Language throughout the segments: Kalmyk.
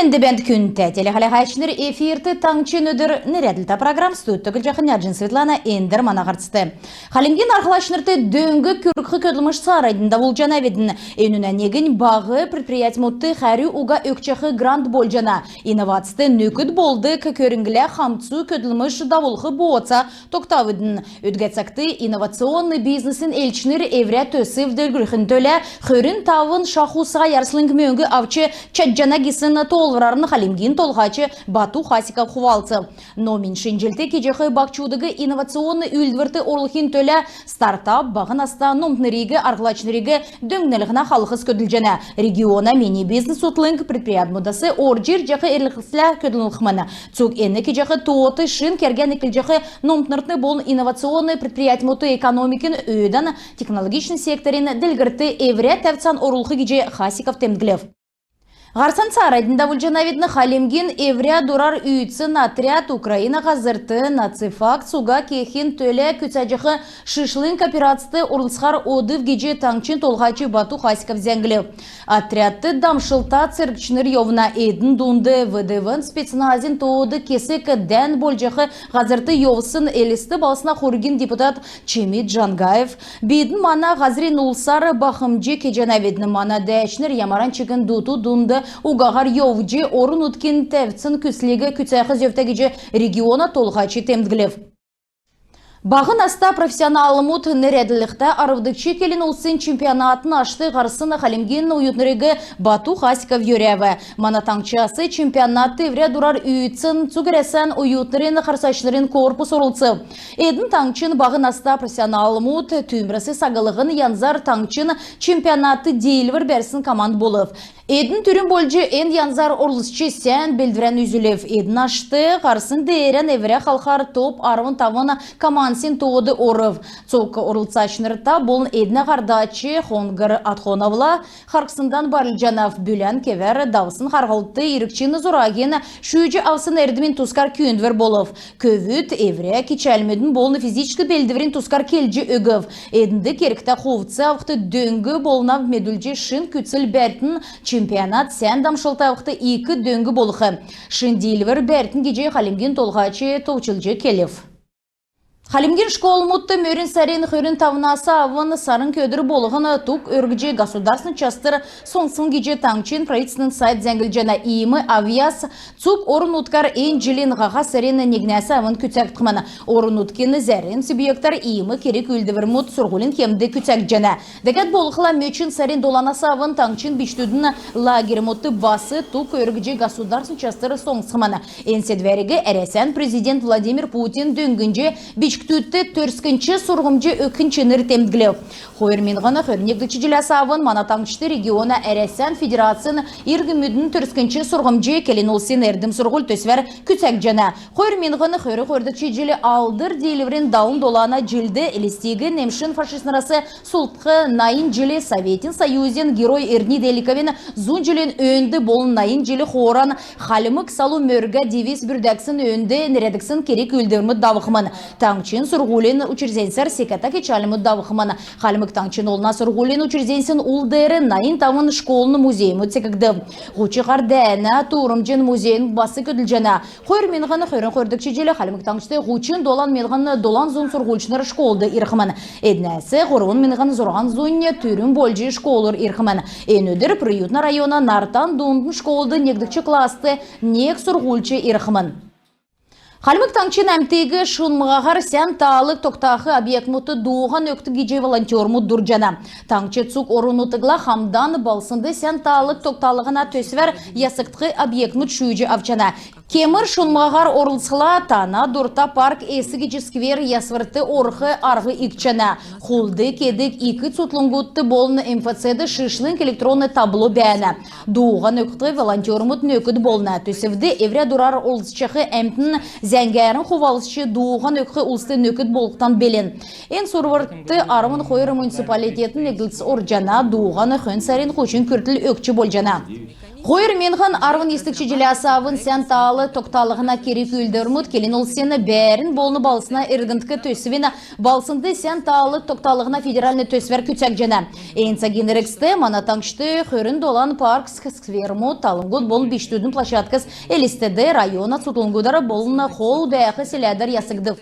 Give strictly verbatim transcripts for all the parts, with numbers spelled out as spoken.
Энд бәәнт, күндтә телехәләһәчнр! Эфирт «Таңһчин өдр» нерәдлтә программ. Студьд Төглҗәхнә Җин Светлана. Эндр мана һарцд. Хальмгин арһлачнрт дөң күргх көдлмш цааранднь давулҗанавидн. Энүнә негнь баһ предприятьмудт хәрү уга өгчәх грант болҗана. Инновацд нөкд болдг көрңлә хамцу көдлмш давулх бооца тогтавидн. Өдгә цагт инновационн бизнесин элчнр эврә төсв делгрүлхин төлә хөрн тавн шаху сай арслң мөңг авч чадҗана гисн тоолврарн Хальмгин Толһач Бату Хасиков хувалцв. Номин шинҗллт кеҗәх баһчудыг инновационн үүлдврт орулхин төлә стартап баһ наста номтнриг, арһлачнриг дөңнлһнә халхс көдлҗәнә. Региона мини-бизнес утлң предприятьмудас орҗ ирҗәх эрлһслә көдлхмн. Цуг эн кеҗәх тоот шин кергән эклҗәх номтнрт болн инновационн предприятьмудт экономикин өөдән технологичн секторин делгрлтд эврә тәвцән орулх гиҗ Хасиков темдглв. Һарцан цааранднь давулҗанавидн. Хальмгин эврә дурар үүдсн отряд Украина һазрт нацификац уга кехин төлә күцәҗәх шишлң операцд орлцхар одв гиҗ Таңһчин Толһач Бату Хасиков зәңглв. Отрядт дамшлта цергчнр йовна. Эдн дунд ВДВ-н спецназин тоод кесг дән болҗах һазрт йовсн Элст балһсна хургин депутат Чимид Джангаев. Бидн мана һазрин улсар бахмҗ кеҗәнәвидн. Мана дәәчнр ямаран чигн дуту-дунд угаһар йовҗ, орн-нутгин тәвцин күслиг күцәх зөвтә гиҗ региона толһач темдглв. «Баһ наста профессионалмуд» нерәдлһтә арвдгч келн улсин чемпионатын ашт һарсн хальмгин оютнриг Бату Хасиков йөрәв. Мана таңһчас чемпионатд эврә дурар үүдсн цуг Әрәсән оютнрин харсачнрин корпус орлцв. Эдн таңһчин «Баһ наста профессионалмуд» түүмрәс саглһн янзар таңһчин чемпионатд диилвр бәрсн команд болв. Эдн түрүн болҗ эн янзар орлцҗ сән белдврән үзүлв. Эдн ашт һарсн деерән эврә халхар топ арвн тавн командсин тоод орв. Цуг орлцачнрта болн эднә һардач Хоңһр Атхоновла харһсндан байрлҗанав. Бүлән кевәр давсн харһлтд иргчин зурагин, шүүҗ авсн эрдмин тускар күүндвр болв. Көвүд эврә кичәлмүдин болн физическ белдврин тускар келҗ өгв. Эднд кергтә хувц авхд дөң болнав медүлҗ, шин күцл бәртн, чемпионат сән дамшлт авхд ик дөң болх. Шин диилвр бәртн гиҗ Хальмгин Толһач товчлҗ келв. Хальмгин школмудт мөрн сарин хөрн тавнас авн сарң өдр болһн туг өргҗ государственн частр соңсхмн гиҗ таңһчин правительствин сайт зәңглҗәнә. Иим авъяс цуг орн-нутгар эн җилин һаха сарин негнәс авн күцәгдхмн. Орн-нутгин зәрм субъектәр иим керг-үүлдврмүд сурһулин кемд күцәгдҗәнә. Дәкәд болхла мөчн сарин доланас авн таңһчин бичкдүдин лагерьмудт бас туг өргҗ государственн частр соңсхмн. Эн седвәриг Әрәсән президент Владимир Путин дөңнҗ, бичкдүдт төрскнч сурһмҗ өгхин чинр темдглв. Хойр миңһн хөрн негдгч җиләс авн мана таңһчд региона «Әрәсән Федерацин иргмүдин төрскнч сурһмҗ» келн улсин «Эрдм-сурһуль» төсвәр күцәгдҗәнә. Хойр миңһн хөрн хойрдгч җил Алдр диилврин далн долана җилд Элстиг немшин фашистнрәс сулдхх найн җил, Советин Союзин Герой Эрдни Деликовин зун җилин өөнд болн найн җил хооран Хальмг салу мөргә дивиз бүрдәгдсн өөнд нерәдгдсн керг-үүлдврмүд давхмн. Таңһчин сурһулин учрежденьсәр секәтә кичәлмүд давхмн. Хальмг Таңһчин олна сурһулин учрежденьсин ул деер найн тавн школын музеймүд секгдв. Һуч һар дәәнә туурмҗин музеймүд бас көдлҗәнә. Хойр миңһн хөрн хойрдгч җил Хальмг Таңһчд һучн долан миңһн долан зун сурһульчнр школд ирхмн. Эднәс һурвн миңһн зурһан зунь түрүн болҗ школур ирхмн. Эн өдр Приютна района Нартан дундын школд негдгч класст нег сурһульч ирхмн. Хальмг Таңһчин әмтиг шунмһаһар сән таалиг тогтах объектмүдт дууһан өгтн гиҗ волонтермүд дурдҗана. Таңһч цуг орн-нутгла хамдан балһснд сән таалиг тогталһна төсвәр ясгдх объектмүд шүүҗ авчана. Кемр шунмһаһар орлцхла, тана дурта парк эс гиҗ сквер ясврт орх арһ икдҗәнә. Хулд кедг ик цутхлңгудт болн МФЦ-д шишлң электронн табло бәәнә. Дууһан өгхд волонтермүд нөкд болна. Төсвд эврә дурар орлцҗах әмтн зәңгәрн хувалцҗ, дууһан өгх улст нөкд болхдан белн. Эн сурврт арвн хойр муниципалитетин негдлц орҗана. Дууһан хөн сарин һучн күртл өгч болҗана. Хойр миңһн арвн йисдгч җиләс авн сән таал тогталһна керг-үүлдврмүд келн улсин бәәрн болн балһсна эргндк төсвин балһснд сән таал тогталһна федеральн төсвәр күцәгдҗәнә. Эн цагин эргцд мана таңһчд хөрн долан паркс, сквермүд, талвңгуд болн бичкдүдин площадкс Элстд, района цутхлңгудар болн хол бәәх селәдәр ясгдв.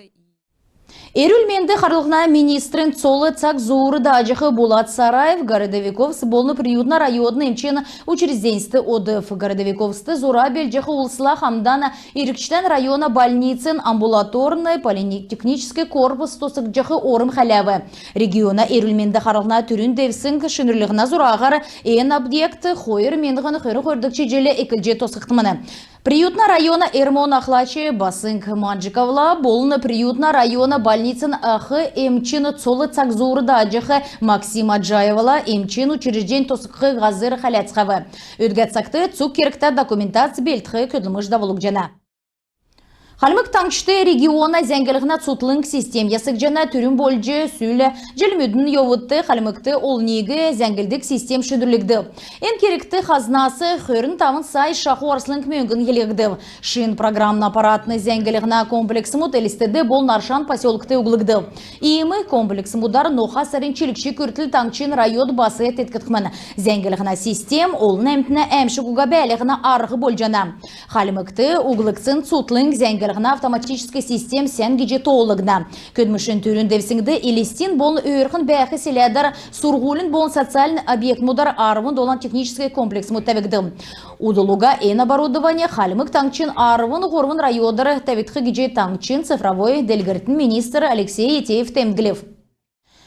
Эрүл-менд харлһна министрин цол цаг зуур дааҗах Булат Сараев Городовиковск болн Приютна района эмчин учрежденьст одв. Городовиковскд зура белдҗәх улсла хамдан иргчдән района больницин амбулаторн-поликлиническ корпус тосхҗах орм хәләв. Региона эрүл-менд харлһна түрүн девсңг шинрүллһнә зураһар эн объект хойр миңһн хөрн хойрдгч җил эклҗ тосхгдхмн. Приютна района РМО-н ахлач Басң Манҗиковла болн Приютна района больницин ах эмчин цол цаг зуур дааҗах Максим Аджаевла эмчин учреждень тосхх һазр хәләцхәв. Өдгә цагт цуг кергтә документац белдх көдлмш давулгдҗана. Хальмг Таңһчд региона зәңглһнә цутхлң систем ясгдҗана. Түрүн болҗ сүл җилмүдин йовудт Хальмгт олниг зәңглдг систем шинрүлгдв. Эн кергт хазнас хөрн тавн сай шаху арслң мөңгн йилһгдв. Шин программн аппаратн зәңглһнә комплексмүд Элстд болн Аршан поселкт углгдв. Иим комплексмүдәр ноха сарин чилгч күртл таңһчин районд бас теткгдхмн. Зәңглһнә систем олн әмтнә әәмшг уга бәәлһнә арһ болҗана. Хальмгт углгдсн цутхлң зәңглһнә автоматическ систем сән гиҗ тоолгдна. Көдлмшин түрүн девсңгд Элстин болн өөрхн бәәх селәдәр сурһулин болн социальн объектмүдәр арвн долан техническ комплексмүд тәвгдв. Удл уга эн оборудовань Хальмг Таңһчин арвн һурвн районар тәвгдх гиҗ таңһчин цифровой делгрлтин министр Алексей Этеев темдглв.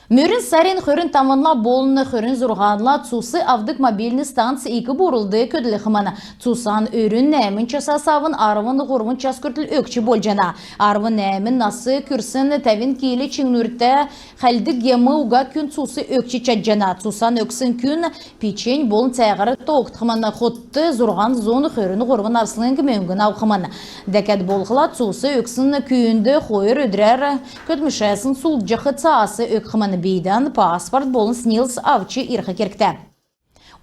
Мөрн сарин хөрн тавнла болн хөрн зурһанла цус авдг мобильн станц Ик Бурулд көдлхмн. Цусан өрүн нәәмн часас авн арвн һурвн час күртл өгч болҗана. Арвн нәәмн нас күрсн, тәвн кил чиңнүртә, хәлддг гем уга күн цус өгч чадҗана. Цусан өгсн күн печень болн цәәһәр тоогдхмн. Хотд зурһан зун хөрн һурвн арслң мөңгн авхмн. Дәкәд болхла цус өгсн күүнд хойр өдрәр көдлмшәсн сулдҗах цаас өгхмн. Бийдән паспорт болн СНИЛС авч ирх кергтә.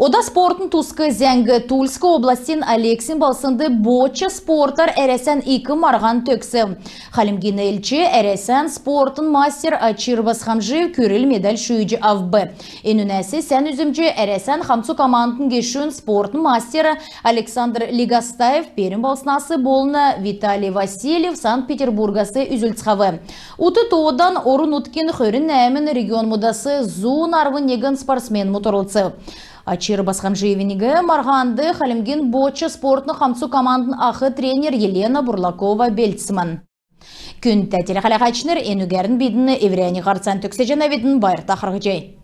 Ода спортын туск зәңг. Тульск областин Алексин балһснд бочча спортар Әрәсән ик марһан төгсв. Хальмгин элч, Әрәсән спортын мастер Ачир Басхамджиев күрл медаль шүүҗ авв. Энүнәс сән үзмҗ Әрәсән хамцу командын гешүн, спортын мастер Александр Легостаев Пермь балһснас болн Виталий Васильев Санкт-Петербургас үзүлцхәв. Ут тоодан орн-нутгин хөрн нәәмн регионмудас зун арвн негн спортсменмүд орлцв. Ачир Басхамджиевиг марһанд Хальмгин бочча спортын хамцу командын ах тренер Елена Бурлакова белдсмн. Күндтә телехәләһәчнр, энүгәрн бидн эврәннь һарцан төгсәҗәнәвидн. Байрта харһцхай.